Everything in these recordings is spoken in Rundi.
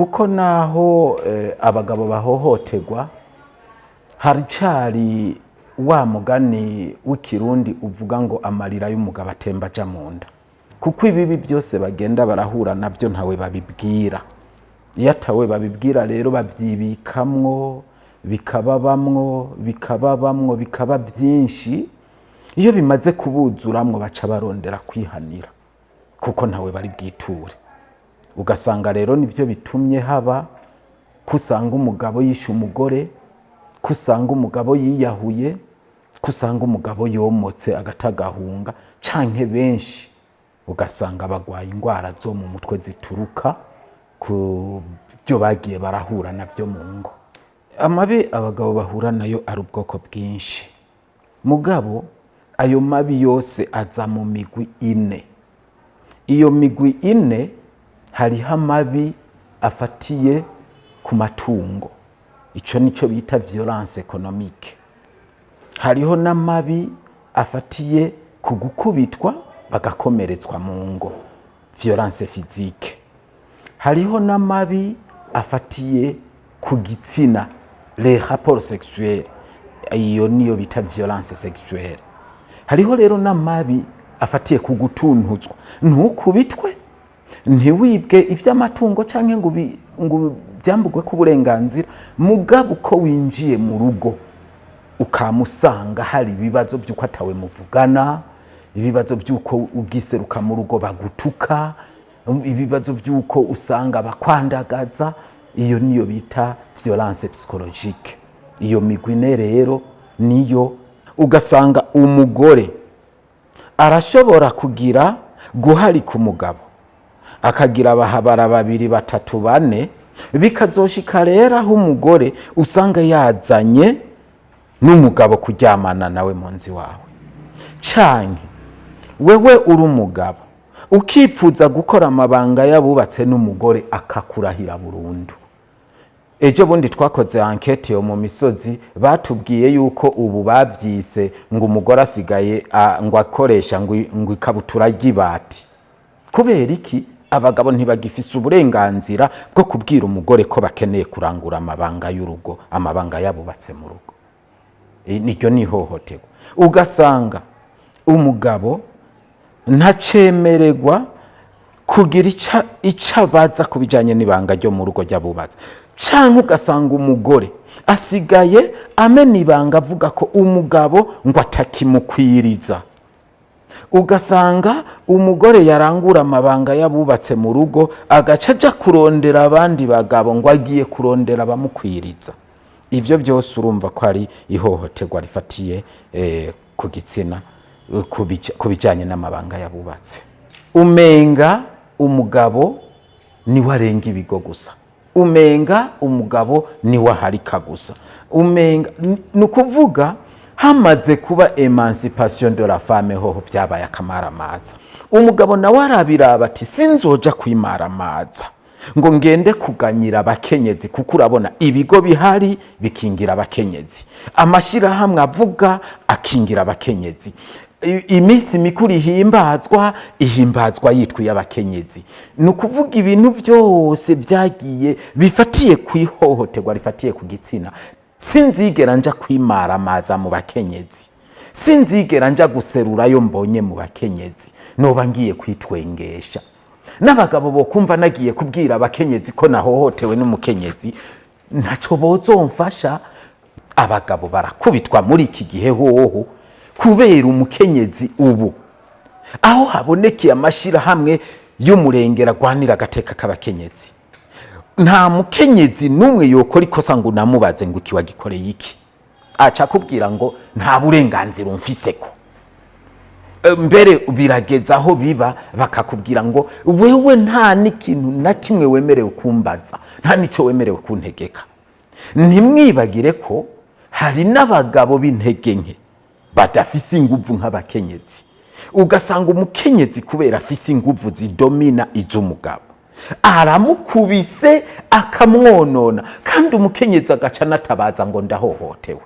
Kuko naho abagabo bahohoterwa, haricari wa mugani w'ikirundi uvuga ngo amarira y'umugabo atemba aja mu nda, kuko ibibi byose bagenda barahura nabyo ntawe babibwira. Iyo atawe babibwira rero, babyibikamwo, bikababamwo, bikababamwo, bikaba byinshi. Iyo bimaze kubuzuramwo, baca barondera kwihanira, kuko ntawe bari bwiture. Ugasanga rero nibyo bitumye haba ko usanga umugabo yishe umugore, ko usanga umugabo yiyahuye, ko usanga umugabo yomotse agatagahunga, canke benshi ugasanga bagwaye indwara zo mu mutwe zituruka ku byo bagiye barahura navyo mu ngo. Amabi abagabo bahura nayo ari ubwoko bwinshi, mugabo ayo mabi yose aza mu migwi ine. Iyo migwi ine, hariho amabi afatiye ku matungo, ico nico bita violence économique. Hariho n'amabi afatiye ku gukubitwa bagakomeretswa mu ngo, violence physique. Hariho n'amabi afatiye ku gitsina, les rapports sexuels, iyo niyo bita violence sexuelle. Hariho rero n'amabi afatiye ku gutuntuzwa. Ntukubitwe, ntiwibwe iby'amatungo cyangwa ngo byambugwe ku burenganzira, mugabo uko winjiye mu rugo ukamusanga hari ibibazo by'uko atawe muvugana, ibibazo by'uko ugiseruka mu rugo bagutuka, ibibazo by'uko usanga bakwandagaza, iyo niyo bita violence psychologique. Iyo migwi ine rero niyo ugasanga umugore arashobora kugira guharika umugabo, akagira abahabara babiri, batatu, bane, bikazoshika rero aho umugore usanga yazanye n'umugabo kuryamana nawe mu nzu iwawe, canke wewe uri umugabo ukipfuza gukora amabanga y'abubatse n'umugore, akakurahira burundu. Ejo bundi twakoze enquête yo mu misozi, batubwiye yuko ubu bavyise ngo umugore asigaye ngo akoresha ngo ikabutura ry'ibati. Kubera iki? Abagabo ntibagifise uburenganzira bwo kubwira umugore ko bakeneye kurangura amabanga y'urugo, amabanga y'abubatse mu rugo. Niryo ni ihohoterwa. Ugasanga umugabo ntacemererwa kugira ico abaza ku bijanye n'ibanga ryo mu rugo ry'abubatsi, canke ugasanga umugore asigaye amena ibanga, avuga ko umugabo ngo atakimukwiriza. Ugasanga umugore yarangura amabanga y'abubatse mu rugo, agaca aja kurondera abandi bagabo, ngo agiye kurondera abamukwiriza. Ivyo byose urumva ko ari ihohoterwa rifatiye ku gitsina, ku bijanye n'amabanga y'abubatse. Umenga umugabo niwe arenga ibigo gusa, umenga umugabo niwe aharika gusa, umenga ni ukuvuga hamaze kuba émancipation de la femme, hoho vyabaye akamaramaza. Umugabo nawe arabiraba ati: "Sinzoja kwimaramaza ngo ngende kuganyira abakenyezi, kuko urabona ibigo bihari bikingira abakenyezi, amashyirahamwe avuga akingira abakenyezi, iminsi mikuru ihimbazwa ihimbazwa yitwa iy'abakenyezi." Ni ukuvuga ibintu byose byagiye bifatiye ku ihohoterwa rifatiye ku gitsina. Sinzigera nja kwimaramaza mu bakenyezi, sinzigera nja guserurayo mbonye mu bakenyezi, noba ngiye kwitwengesha. N'abagabo bokumva nagiye kubwira abakenyezi ko nahohotewe n'umukenyezi, ntacyo bozomfasha. Abagabo barakubitwa muri iki gihe hoho kubera umukenyezi. Ubu aho habonekeye amashyirahamwe y'umurengera agwanira agateka k'abakenyezi, nta mukenyezi n'umwe yokora ikosa ngo unamubaze ngo iki wagikoreye iki, aca akubwira ngo nta burenganzira umfiseko. Mbere birageza aho biba bakakubwira ngo wewe nta n'ikintu na kimwe wemerewe kumbaza, nta n'icyo wemerewe kuntegeka. Ntimwibagire ko hari n'abagabo b'intege nke badafise inguvu nk'abakenyezi. Ugasanga umukenyezi kubera afise inguvu zidomina iz'umugabo, aramukubise akamwonona, kandi umukenyezi agaca anatabaza ngo ndahohotewe.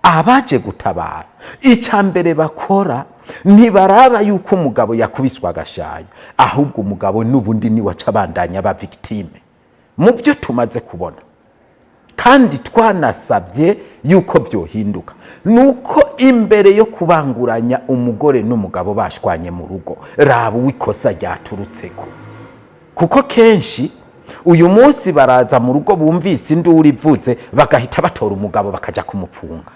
Abaje gutabara, icya mbere bakora, ntibaraba yuko umugabo yakubiswe agashaya, ahubwo umugabo n'ubundi niwe aca abandanya aba victime. Mu byo tumaze kubona kandi twanasabye yuko byohinduka, nuko imbere yo kubanguranya umugore n'umugabo bashwanye mu rugo, raba uw'ikosa ryaturutseko. Kuko kenshi uyu munsi baraza mu rugo, bumvise induru ivuze, bagahita batora umugabo bakajya kumupfunga.